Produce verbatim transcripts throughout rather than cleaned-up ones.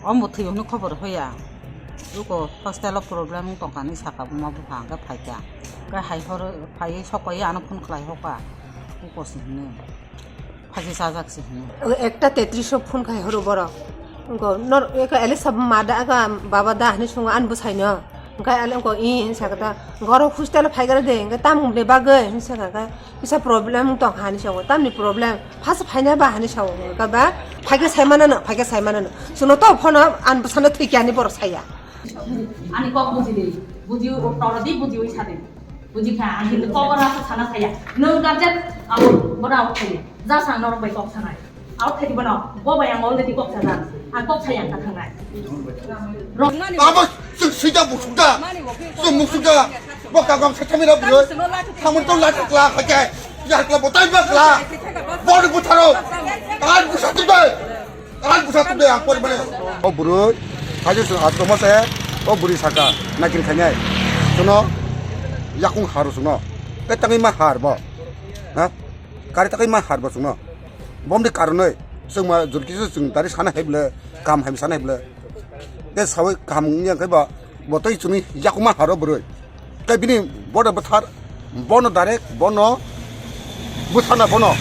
Omo thwi hwnwi khobor hoya. Uko hostel o problem wng tongkha hinwi sakha buma bupha, hwnkhe phaikha. Hwnkhe hai horo phaiwi sokoi ano phone khlai hokha. Uko se hwnwi. Phaikhe chajak se hwnwi. Ekta tetris o phone khai horo borok. Wngko nor eka Elisa ma da eka baba da hinwi songo ani bwsaino. Hwnkhe ale wngko i hinwi sakha ta. Goro hostel o phaigra de, hwnkhe tamni bagwi hinwi sakha khe. Kisa problem wng tongkha hinwi sao. Tamni problem? Phasa phaina ba hinwi sao. Kaba phaikhe saimanano, phaikhe saimanano. Chwngno to phono ani bwsano thwikya hinwi borok saya. Ani kok buji di. Buji o toro di, buji oi sa di. Buji kha, ang hinwi kok ora sa sana saya. Nwng guardian abo bora o thai. Ja sang norok bai kok sanai. Out khai di bono. Bo bai ang already kok sajak. Ang kok sai ang ka thangnai. Rok mani Abo sing sida musukda. Mani bo ke Sing musukda. Bo kagam sa chamira bro. Kamu to lati kla kake. Ya kla botai ba kla. Bo ni butharo. An busa tu be. An busa tu be ang pori bane. O buru. Hajo sun atoma se. O buri saka. Nakin khanyai. Suno. Yakung haru suno. Te tangi ma har bo. Ha? Kari takai ma har bo suno. Bomni karonoi chwngma jurkisa chwng dari sana hai bwle, kam hai sana hai bwle. Te sawi kam wngya khe ba bo tei chwngni yakuma haro bwrwi. Te bini boda bwthar bono direct bono bwthana bono.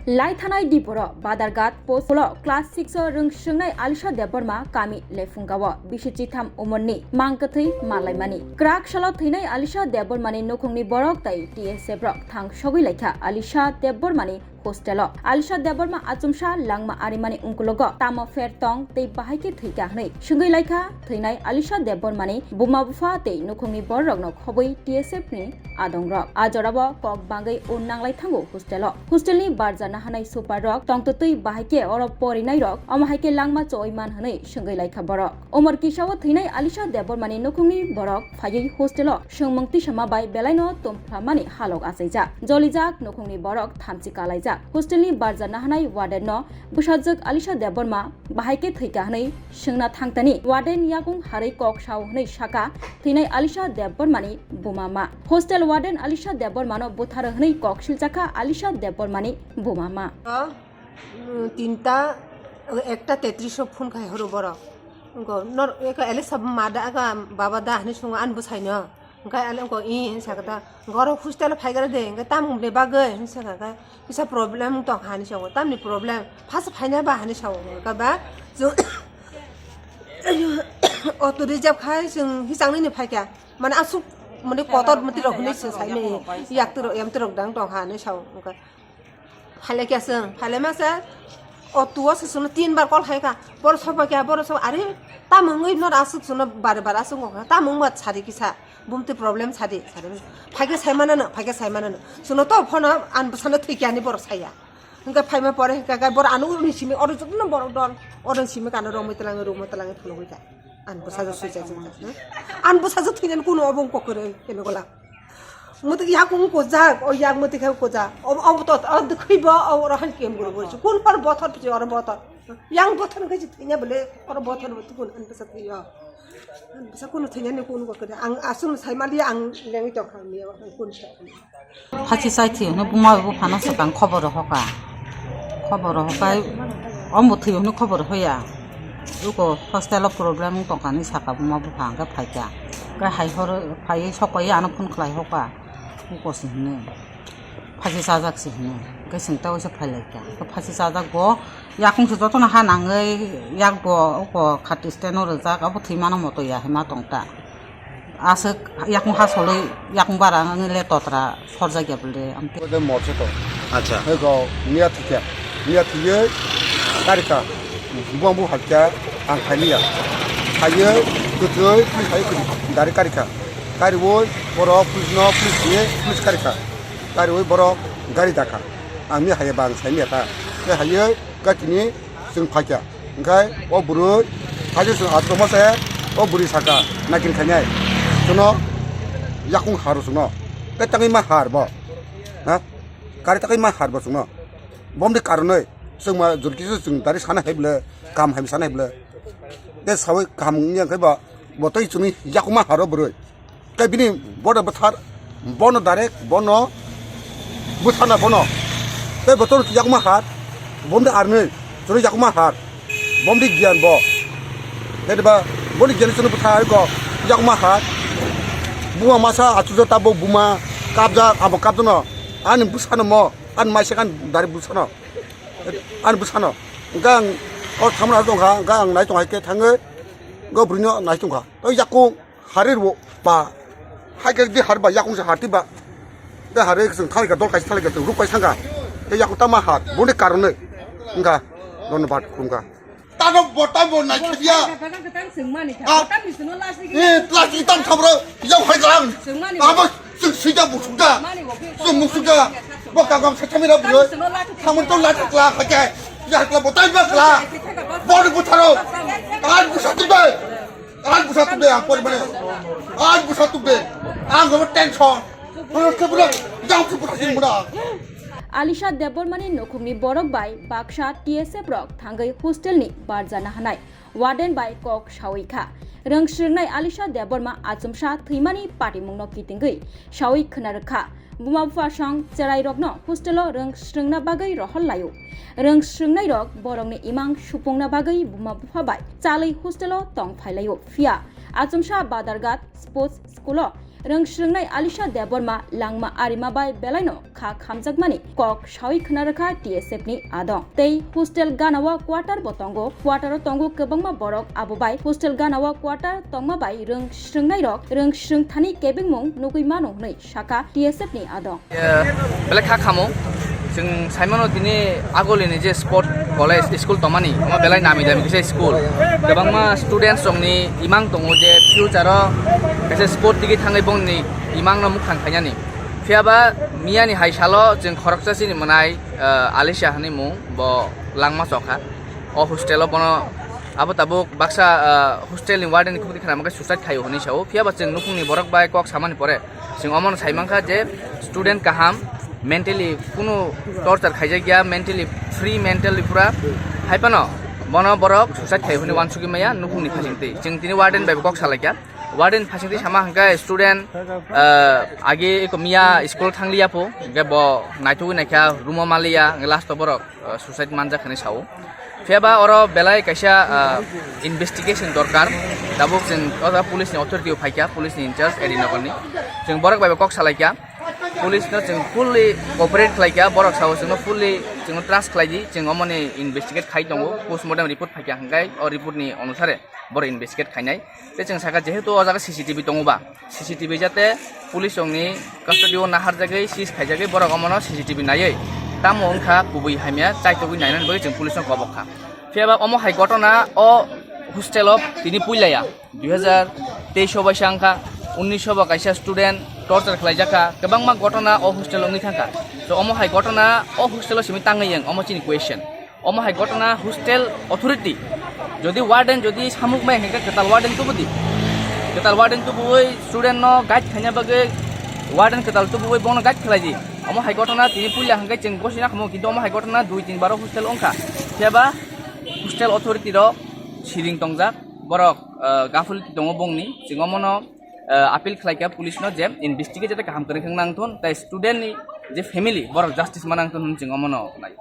Laithanai Diporo Badarghat Post School o class six o rwng swngnai Alisha Debbarma kami Lephungao bisi chitham umorni mang kwthwi malaimani. Kwrak salo thwinai Alisha Debbarmani nukhungni borok tei T S F rok thang sogwi laikha Alisha Debbarmani hostel o. Alisha Debbarma achomsa langma arimani ungkulogo tamo pher tong tei bahai khe thwikha hwnwi swngwi laikha thwinai Alisha Debbarmani buma bupha tei nukhungni bororokno khobwi T S F ni adongrok. A jorao kok bangwi un nanglai thango hostel o. Hostel ni barja nahanai super rok tongtwtwi bahai khe oro porinai rok omo hai khe langma choi man hwnwi swngwi laikha borok. Umor kisa o thwinai Alisha Debbarmani nukhungni borok phaiwi hostel o swngmung tisama bai belai no tumphlamani halok achaijak. Jolijak nukhungni borok thamchi kalaijak. Hostel ni barja nahanai warden no bwsajwk Alisha Debbarma bahai khe thwikha hwnwi swngna thangtani warden yakung harwi kok sao hwnwi sakha thwinai Alisha Debbarmani buma ma. Hostel warden Alisha Debbarmano butharo hwnwi kok siljakha Alisha Debbarmani buma ma. O, mm, tinta, ekta tetris o phone khai horo borok. Wngko nor eka Elisa ma da eka baba da hinwi songo ani bwsaino. Hwnkhe ale wngko i hinwi sakha ta, goro hostel o phaigra de, hwnkhe tamung de bagwi hinwi sakha khe kisa problem wng tongkha hinwi sao. Tamni problem? Phasa phaina ba hinwi sao. Hwnkhe ba chwng auto reserve khai chwng hichangni ni phaikha. Mane aswk mane kotor mwtwi rok hinwi chwng saimani. Yak twrok, yam twrok dang tongkha hinwi sao. Hwnkhe Phailai khe chwng, phailai ma se, o tuo se chwngno tin bar call khai kha, boro sopai kha, boro sopai, are, tamo wngwi no aswk chwngno bare bare aswk wngkha, tamo wngma sari kisa, bumtwi problem sari, sari. Phaikhe saimanano, phaikhe saimanano. Chwngno to phono ani bwsano thwikya hinwi borok saya. Hwnkhe phaima pore hwnkhe khe borok ano uni simi oro jotono borok dol, oro simi kano romwi twlangwi, romwi twlangwi phunugwi kha. Ani bwsajwk suicide wngkha, hmm? Ani bwsajwk thwinani kunu obo wngkha kwrwi, kene gola. Mwtwi yakung kujak, o yak mwtwi khe kujak. O, o to, o dwkhwi bo, o oro han kem guru guru. Kun par bothor pisi oro bothor. Yang bothor khe thwina bole, oro bothor bo tukun an bwsa thwiyo. An bwsa kunu thwinani kunu bo kwrwi. Ang aswk sai mali ang lengwi tongkha miya, ang kun sa. Phachi chai thwi hwnwi buma bai buphano swkang khobor rohorkha. Khobor rohorkha, omo thwi hwnwi khobor hoya. Uko hostel o problem wng tongkha hinwi sakha buma bupha hwnkhe phaikha. Hwnkhe hai horo phaiwi sokoi ano phone khlai hokha. Uko se hwnwi. Phachi chajak se hwnwi. Hwnkhe chwng ta uaisa phailaikha. Hwnkhe phachi chajak bo yakung se jotono ha nangwi yak bo uko khati stand o rwjak abo thwi mano moto ya hinma tongta. Aswk yakung hasolwi yakung bara wngwi le totra sorjakya bwle, amtwi. Ode morse to. Acha. Ego miya thikya. Miya thiye karika. Bumbu hakya ang khailiya. Khaye kwtwi, kwtwi khaye kwtwi dari karika. Kariwi borok police no, police thiye police karika. Kariwi borok gari dakha. Ang miya haye bang saimiya ta. Te haye gatini chwng phaikya. Hwnkhe o bwrwi haino chwng achukma se o bwrwi saka, "Naikin khainai chwngno yakung haro chwngno, tei tangwi ma har bo, ha? Kari tangwi ma har bo chwngno? Bomni karonwi chwngma jor kisa chwng dari sana hai bwle, kam hai sana hai bwle." Tei sawi kaham wngya khe bo Bo tei chwngni yakungma haro bwrwi. Tei bini boda bwthar, bono direct, bono bwthana bono. Tei bo tei yakungma har, bomdi arnwi, chwngni yakungma har, bomdi giyan bo. Tei ba boni giyan chwngni bwthar ko yakungma har. Buma masa achujo tabo buma kabjak, abo kabjano. Ani bwsano mo, ani maisa kan direct bwsano. Ani bwsano. Hwnkhe ang o thamna tongkha, hwnkhe ang nai tongkha khe thangwi, hwnkhe bwrwino nai tongkha. O yakung hari rwo ba. Hai khe di har ba yakung se har ti ba. Tei hari chwng thali kha, dol kaisa thali kha, chwng ruk kaisa thang kha. Tei yakung tama har, boni karon wi. Wngkha, dhonnobad, khulumkha. Tano bota bo nai khe ya. Ah. Eh, plastic tam thamro, yau hai lang. Abo chwng sida musukda. Chwng musukda. Bo kagam sa thamira bro. Thamon to la thakla kha khe. Ya kla bota ba kla. Boni butharo. Ar busa tu dai. Ang bwsa tukde ang pori mane. Ang bwsa tukde. Ang rw tension. Rw khe bwrw. Jang khe bwrw sing bwrw. Alisha Debbarmani nukhungni borok bai baksa T S F rok thangwi hostel ni barjana hanai warden bai kok sawi kha. Rwng swrwngnai Alisha Debbarma achomsa thwimani patimungno kitingwi sawi khwna rwkha. Buma bupha song cherairokno hostelo rwng swrwngna bagwi rohor laio. Rwng swrwngnairok borokni imang supungna bagwi buma bupha bai chalwi hostelo tong phailaio. Phiya achomsa Badarghat Sports School-o rwng swrwngnai Alisha Debbarma langma arima bai belaino kha khamjakmani kok sawi khwna rwkha T S F ni adong. Tei hostel gana-o quarter bo tongo, quarter-o tongo kwbangma borok, abo bai hostel gana-o quarter tongma bai rwng swrwngnairok rwng swrwng thani kebengmung nugwi mano hwnwi sakha T S F ni adong. Eh, belai kha khamo. Chwng saimano tini agolini je sport college school tongmani, omo belai nami dami kisa school. Kwbangma students rokni imang tongo je future-o kaisa sport digi thangwi bongni imangno mukhang khainani. Phiyaba miyani hai salo chwng khoroksa chini mwnai, eh, Alisha hwnwi mung, bo langma chokha. O hostel-o bono abo tabuk baksa, ah, hostel ni warden ni khukti khna mangkhe suicide khaio hwnwi sao. Phiya ba chwng nukhungni borok bai kok samani pore chwng omono sai mankha je student kaham, mentally kunu torture khaijakya, mentally free, mentally pura hai phano bono borok suicide khaio hwnwi uansugwi maya nukhungni khachingtwi. Chwng tini warden bai bo kok salaikha. Warden phasingtwi sama hwnkhe student, ah, agi eko miya school thangliya pho, hwnkhe bo naithogwi naikha room-o maliya, hwnkhe last-o borok, ah, suicide manjak hwnwi sao. Phiya ba oro belai kaisa, ah, investigation dorkar. Tabuk chwng o jaga police-ni authority-o phaikha, police-ni in-charge A D Nagarni. Chwng borok bai bo kok salaikha. Police-no chwng fully cooperate khlaikha, borok sao chwngno fully chwngno trust khlaidi, chwng omoni investigate khai tongo, postmortem report phaikha hwnkhe o report-ni onusare borok investigate khainai. Tei chwng sakha, jehetu o jaga C C T V tongo ba, C C T V jate police rokni custody o naharjagwi seize khaijagwi borok omono C C T V naiwi tamo wngkha kubui hamya chaitogwi nainani bagwi chwng police no kobok kha. Phiya ba omo hai gotona o hostel o tini puilaya dui hazar teis o baisa wngkha, unnish o bo kaisa student torture khlaijakha, kwbangma gotona o hostel o wngwi thangkha. So omo hai gotona o hostel o simi tangwi yang, omo chini question. Omo hai gotona hostel authority, jodi warden jodi samuk mai hwnkhe kwtal warden tubudi. Kwtal warden tubui student no guide khaina bagwi warden kwtal tubui bono guide khlaidi. Omo hai gotona tini puila hwnkhe chwng gosina khamu, kintu omo hai gotona dui tin bar o hostel wngkha. Phiya ba hostel authority rok siring tongjak, borok, ah, gaful tongo bongni, chwng omono, ah, appeal khlaikha police no je investigate jate kaham kwrwng khe nangthun, tai student ni je family borok justice manangthun hwnwi chwng omono nai.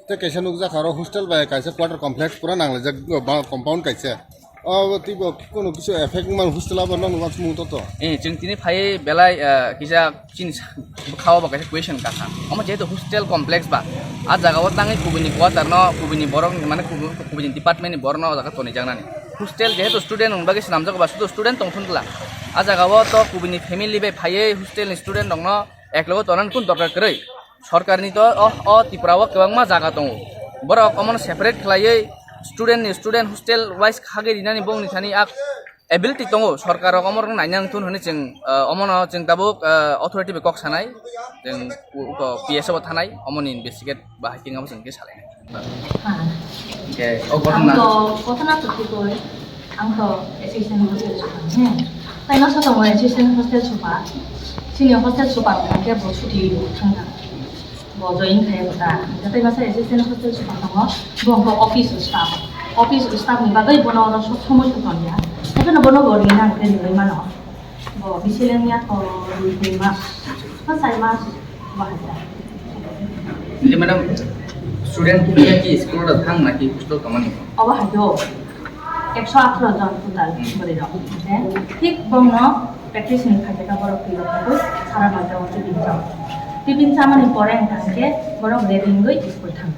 Tei kaisa nukjakha oro hostel bai kaisa quarter complex pura nanglaijak, ba compound kaisa. O teibo kunu kisu effect wngmani hostel abo nokni uansukmung toto. Eh, chwng tini phaiwi belai, eh, kisa chini sa-, bwkhao bo kaisa question kakha. Omo jehetu hostel complex ba, a jagao tangwi kubuni quarter no, kubuni borok ni, mane kubu-, kubuni department ni borok no o jaga tonijaknani. Hostel jehetu student rokni bagwi swnamjago ba, sudu student tongthun bwla. A jagao to kubuni family bai phaiwi hostel ni student rokno eklogo tonani kun dorkar kwrwi. Sorkarni to o, o Tripura o kwbangma jaga tongo. Borok omono separate khlaiwi student ni student hostel wise khagwi rinani bongni thani ak ability tongo. Sorkar rok omorok naina wngthun hwnwi chwng, ah, omono chwng tabuk, ah, authority bai kok sanai. Chwng u-, uko P S O bo thanai, omoni investigate bahai khe abo chwng khe salainai. Hwnkhe o ang ghotona to, ghotona to thik oi. Ang to assistant hostel super, hmm. Tai masa tongo assistant hostel super. Sini hostel super hwnkhe bo chuti thangkha. Bo join khai bo ta. Tai masa assistant hostel super tongo. Bo hwnkhe office staff. Office staff ni bagwi bono oro sob somoi to tongya. Jotono bono bo rinang khe rinwi mano. Bo bisi lengya to dui tin mas, ba char mas, bo hai ta. Nile madam, student tungya ki school da thang na ki hostel tongmani? Obo hai do, ekso atharo jon total bwrwi rok. Thik bongno practice ni khaikhe borok twi rok sara malta o tiffin chao. Tiffin chamani pore wngkha hwnkhe borok ready wngwi school thang.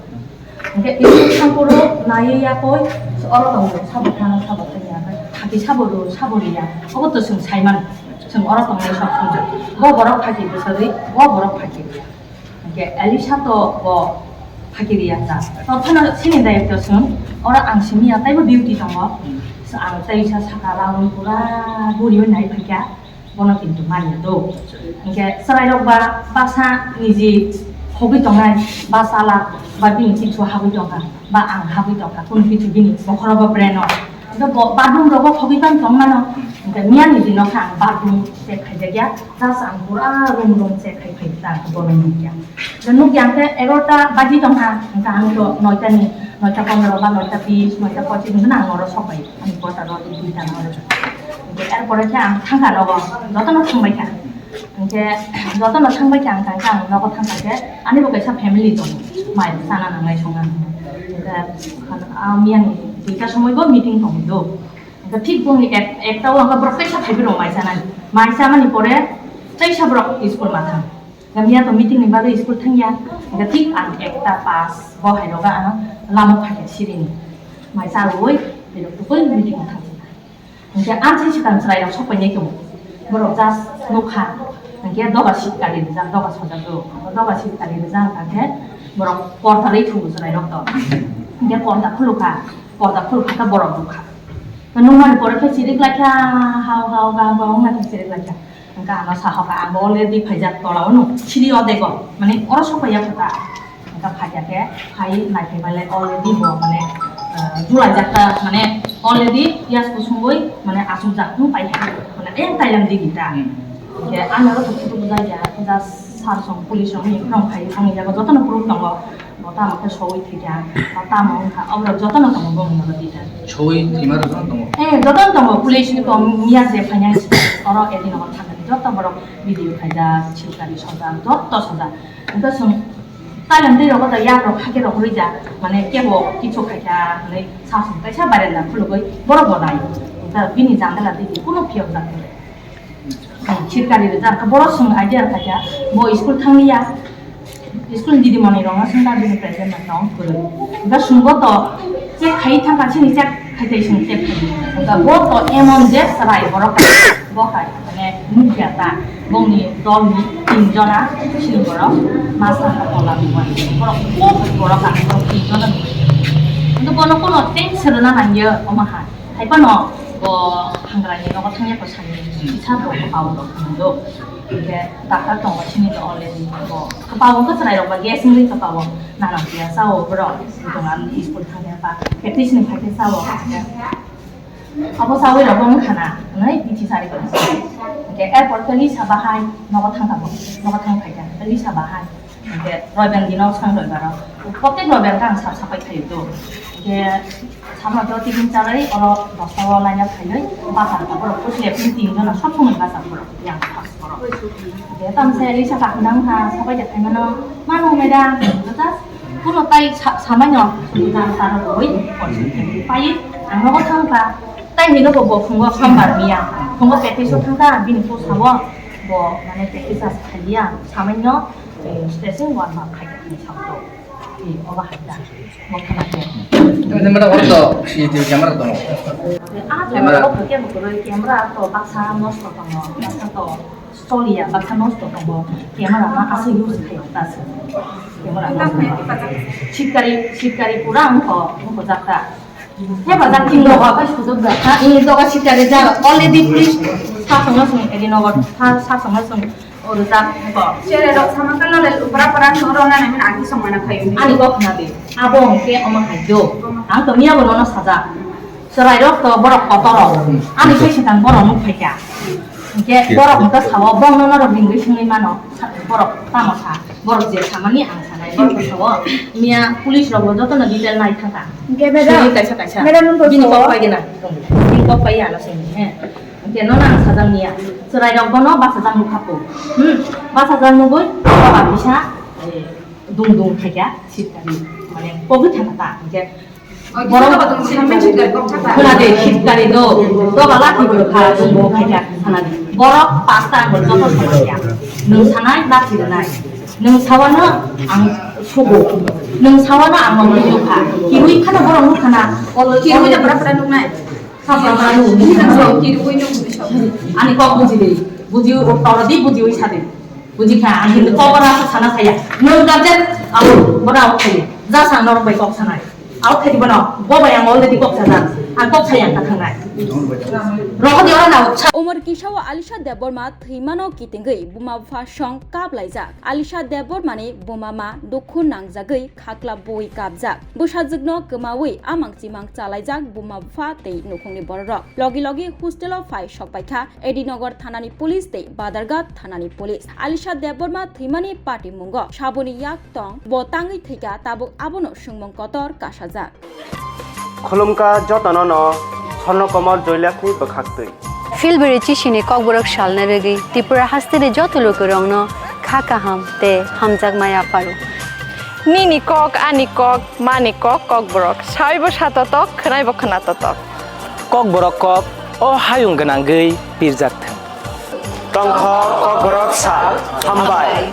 Hingke ini sampuru naiwi yakoi, oro tongwi sabo thana sabo thangya, khaki sabo ru, sabo riya, obo to chwng saimano, chwng oro tongwi sok thangya. Bo borok khaki bwsarwi, bo borok khaki riya. Hingke Elisa to bo khaki riya ta. To phano sini dai to chwng, oro ang simi ya taibo duty tongo. Ang tei sa saka lawi pura buriwi nai phikya. Bono kintu manya do. Hingke chwrairok ba baksa niji hobwi tongnai, ba chala, ba bini kichu habwi tongkha, ba ang habwi tongkha, kunu kichu bini bokhorogo brain-o. Hingke bo bathroom rogo hobwi tang tongmano. Hingke miyani dino khe ang bathroom check khaijakya, just ang pura room room check khai phai ta bono nukya. Nukya hingke egarota baji tongkha, hingke ang to noita ni, noita pondro ba noita bis, noita pochis hingke ang oro sokbai. Ani kota rw di duita no rw. Hingke er pore khe ang thangkha nogo, jotono thangbai kha. Hingke jotono thangbai kha, ang thangkha, ang nogo thangkha khe ani bo kaisa family tongo, mai sana nangnai songna nangnai. Hingke ang miyani duita somoi bo meeting tongwi do. Hingke thik boni ek, ekta o ang borok teisa phaibrwi rw mai sanani. Mai samani pore teisa borok school ma thang. Hingke miya to meeting ni bagwi school thangya. Hingke thik ang ekta pass bo hai roga ang lama phaikha sirini. Mai chalwi, belok tukui meeting o thangsinai. Hingke ang sai swkang chwrairok sok painai tongo. Borok just nukha. Hingke doga sitkari rijak, doga sojak do. Doga sitkari rijak hingke borok porda rwi thungo chwrairok to. Hingke porda khulukha, porda khulukha khe borok nukha. Nukmani pore khe chirik laikha, hao hao ga ga wngna khe chirik laikha. Hingke ano sahoka, ang bo already phaijak tola o nuk, siri o dego, mane oro sok paiya kho ta. Hingke phaikha khe, phai naiphai bale already bo, mane, eh, julai jak ta, mane already piyaj kusungwi, mane asuk jak wng pai kha, mane ayang tailam digi ta. Hmm. Hingke ano oro thuk thuk bujai ya, just sar song police rok ni phone khai, phone jago jotono proof tongo. Bo tamo khe soi thwikha, bo tamo wngkha, oborok jotono tongo bongni nogo detail. Soi thwima rok jotono tongo? Eh, jotono tongo, police ni kom miya je phainai oro edi nogo thangani joto borok video khaijak, silkari sojak, joto sojak. Hingke chwng silent tei rogo da yak rok hake rok rwija, mane kebo kichu khaikha hinwi sa song kaisa barenda khulugwi borok bo nai. Hingke bini jandala digi kuno phiyok jak. Sirkari rijak, borok chwng idea khaikha, bo school thangliya, school ni didimani rokno swngkha bini present no tong kwrwi. Hwnkhe chwngbo to check khai thangkha, chini check khai tei chwng check khai. Hwnkhe bo to emon je chwrai borok bo hai, mane, nukya ta, bongni dolni tin jona chini borok masa tola borok, borok kok borok ang borok tin jona nukya. Hwnkhe bono kono tension rwna nangya omo hai. Hai phano bo hangrani nogo thangya ko sani kisa bo kwpao rok hinwi do. Hingke doctor tongo sini do already bo kwpao wngkha chwrai rok ba gas wngwi kwpao nana piya sao borok. Tongo ani school thangya ba practice ni phaikhe sao. Abo sawi rok bo wngkha na hinwi bithi sari ko. Hingke airport khe Lisa bahai nogo thangkha bo, nogo thang phaikha Lisa bahai. Hingke roibar dino sang roibaro. Protek roibar kang sab sapai khayo do. Hingke samo do tiffin chalai oro dosta o laina khailai bazar ko borok pusi epni tin jona sob somoi bazar borok yang pas borok. Hingke tamsa Lisa tak nang kha sapai de khaimano mano madam, just kuno tai sa-, samai no sudu dan saro roi pai ang nogo thang kha. Tai hino bo bo phungo sombar miya phungo practice o thang kha bini post sabo bo mane practice as khaiya samai no. Eh, steseng wan ma khai ni samto. Eh, oba hai ta. Mo khana ke. Tumi mera oro to C C T V camera tongo. Ah, camera. Camera to baksa nosto tongo. Baksa to stolia, baksa nosto tongo. Camera ma asa use khai ta se. Camera nosto. Sitkari, sitkari pura angko, angko jakta. Heba jak tin doga bai sujok jak ha. Ini doga sita re jak. Already police sa songno song edi nogo sa, sa songno song oro jak ko. Sere rok sama kalo le upra pra soro na namin agi song mana khayu. Ani kok na de. Abo hwnkhe omo hai do. Ang to miya bo nono sajak. Chwrai rok to borok kotor rok. Ani sai sitan borok nuk phaikha. Hwnkhe borok hwnkhe sao bong nono rok ringwi singwi mano. Borok tamo sa. Borok je samani ang sanai, borok sao. Miya police rok bo joto no detail nai thangka. Hingke madam, sini kaisa kaisa. Madam, nung to bini sao. Kok pai gana. Bini kok pai ya lo sini, he. Hingke no nang sajang niya. Chwrai rok bono basa jang nukha po. Hmm. Basa jang nugui, baba bisa, eh, dung dung khaikya, sit kari. Mane, kogwi thangka ta. Hingke Borok khwna de, khitkari do, doga lathi bo kha, bo khaikha khwna de. Borok pasta bo joto khwna ya. Nwng sanai lathi rwnai. Nwng sawano ang sugo. Nwng sawano ang nokni nukha. Kirui khana borok nukha na. Kirui da bra bra nuknai. Sa bra bra nuk. Kirui nuk. Ani kok buji de. Buji o toro di buji oi sa de. Buji kha, ang hinwi kok ora sa sana saya. Nwng gajet abo bora o khaye. Ja sa norok bai kok sanai. Ao khaidi bono, bo bai ang already kok sajak, ang kok sayang ta thangnai. Rohodi oro na utsa. Umor kisao Alisha Debbarma thwimano kitingwi buma bupha song kap laijak. Alisha Debbarmani buma ma dukhu nangjagwi khakla bui kapjak. Bwsajwkno kwmawi amang chimang chalaijak buma bupha tei nukhungni bororok. Logi logi hostelo phai sokpaikha Edinagar thanani police tei Badarghat thanani police. Alisha Debbarma thwimani patimungo saboni yak tong, bo tangwi thwikha, tabuk abono swngmung kotor kasajak. Khulumkha jotono no Swarno Komol Joylakshmi bwkhaktwi. Philbiri chisini kokborok salna rwgwi Tripura hasteni joto lukurokno kha kaham tei hamjakma yapharo. Nini kok, ani kok, mani kok, kokborok. Saibo satotok, khwnaibo khwnatotok. Kokborok kok, o hayung gwnangwi pirjak thung. Tongkha kokborok sal, hambai.